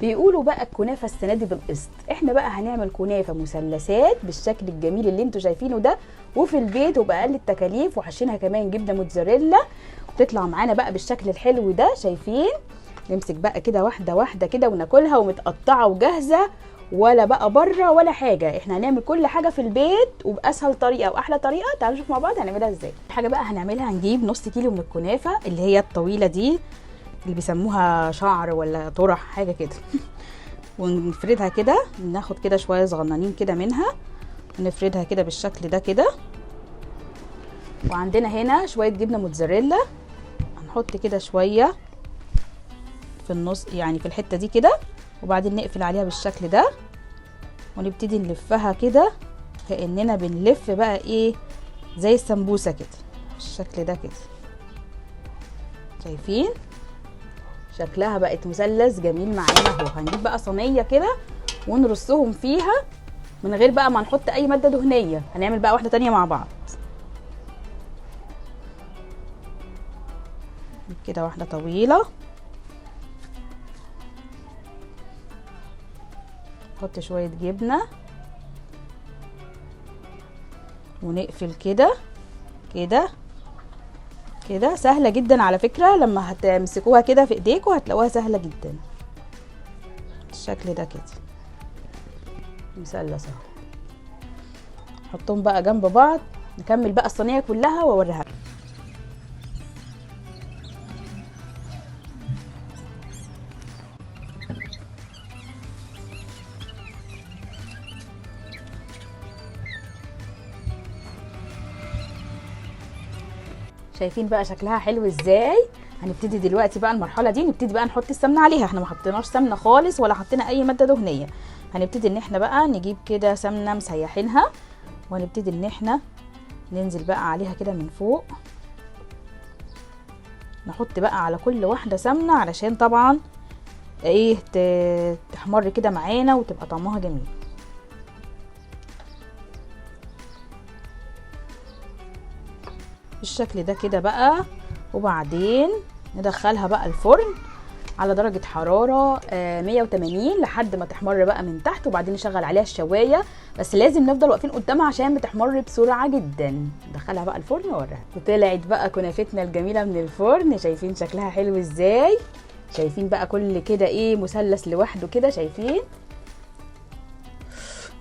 بيقولوا بقى الكنافه السنة دي بالقسط، احنا بقى هنعمل كنافه مثلثات بالشكل الجميل اللي انتوا شايفينه ده، وفي البيت وباقل التكاليف، وحشينها كمان جبنه موتزاريلا، وتطلع معانا بقى بالشكل الحلو ده. شايفين؟ نمسك بقى كده واحدة واحدة كده وناكلها، ومتقطعه وجاهزة، ولا بقى بره ولا حاجة. احنا هنعمل كل حاجة في البيت وباسهل طريقه واحلى طريقه. تعالوا نشوف مع بعض هنعملها ازاي. حاجة بقى هنعملها، هنجيب نص كيلو من الكنافه اللي هي الطويلة دي اللي بيسموها شعر ولا طرح حاجة كده، ونفردها كده، ناخد كده شوية صغننين كده منها ونفردها كده بالشكل ده كده. وعندنا هنا شوية جبنه موتزاريلا، هنحط كده شوية في النص، يعني في الحتة دي كده، وبعدين نقفل عليها بالشكل ده، ونبتدي نلفها كده كأننا بنلف بقى ايه زي السمبوسه كده بالشكل ده كده. شايفين شكلها بقت مثلث جميل معانا اهو. هنجيب بقى صينية كده ونرصهم فيها من غير بقى ما نحط اي مادة دهنية. هنعمل بقى واحدة تانية مع بعض كده، واحدة طويلة، نحط شوية جبنه ونقفل كده كده كده. سهلة جدا على فكرة، لما هتمسكوها كده في ايديكوا هتلاقوها سهلة جدا بالشكل ده كده، مثلث اهو. نحطهم بقى جنب بعض، نكمل بقى الصينية كلها واوريها. شايفين بقى شكلها حلو ازاي؟ هنبتدي دلوقتي بقى المرحلة دي، نبتدي بقى نحط السمنة عليها. احنا ما حطيناش سمنه خالص ولا حطينا اي مادة دهنية. هنبتدي ان احنا بقى نجيب كده سمنه مسيحينها، وهنبتدي ان احنا ننزل بقى عليها كده من فوق. نحط بقى على كل واحدة سمنه علشان طبعا ايه تحمر كده معانا وتبقى طعمها جميل. بالشكل ده كده بقى. وبعدين ندخلها بقى الفرن على درجة حرارة 180 لحد ما تحمر بقى من تحت، وبعدين نشغل عليها الشواية، بس لازم نفضل واقفين قدامها عشان بتحمر بسرعة جدا. ندخلها بقى الفرن واوريها. وطلعت بقى كنافتنا الجميلة من الفرن. شايفين شكلها حلو ازاي؟ شايفين بقى كل كده ايه مثلث لوحده كده، شايفين؟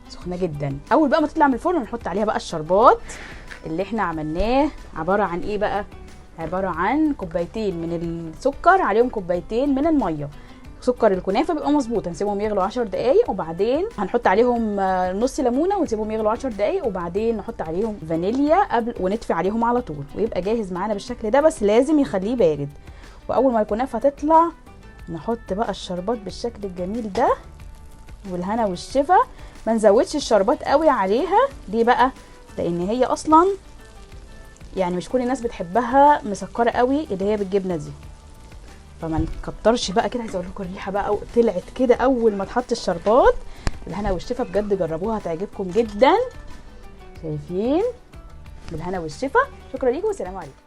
سخنة جدا. اول بقى ما تطلع من الفرن نحط عليها بقى الشربات اللي احنا عملناه. عبارة عن ايه بقى؟ عبارة عن كوبايتين من السكر عليهم كوبايتين من المية. سكر الكنافة بيبقى مظبوط، هنسيبهم يغلوا 10 دقايق، وبعدين هنحط عليهم نص ليمونة ونسيبهم يغلوا 10 دقايق، وبعدين نحط عليهم فانيليا قبل ونطفي عليهم على طول، ويبقى جاهز معانا بالشكل ده. بس لازم يخليه بارد. واول ما الكنافة تطلع نحط بقى الشربات بالشكل الجميل ده، والهنا والشفا. ما نزودش الشربات قوي عليها، ليه بقى؟ لان هي اصلا يعني مش كل الناس بتحبها مسكره قوي اللي هي بالجبنه دي، فما نكترش بقى كده. عايزه اقول لكم الريحة بقى طلعت كده اول ما اتحط الشربات. بالهنا والشفا بجد جربوها هتعجبكم جدا. شايفين؟ بالهنا والشفا. شكرا ليكم والسلام عليكم.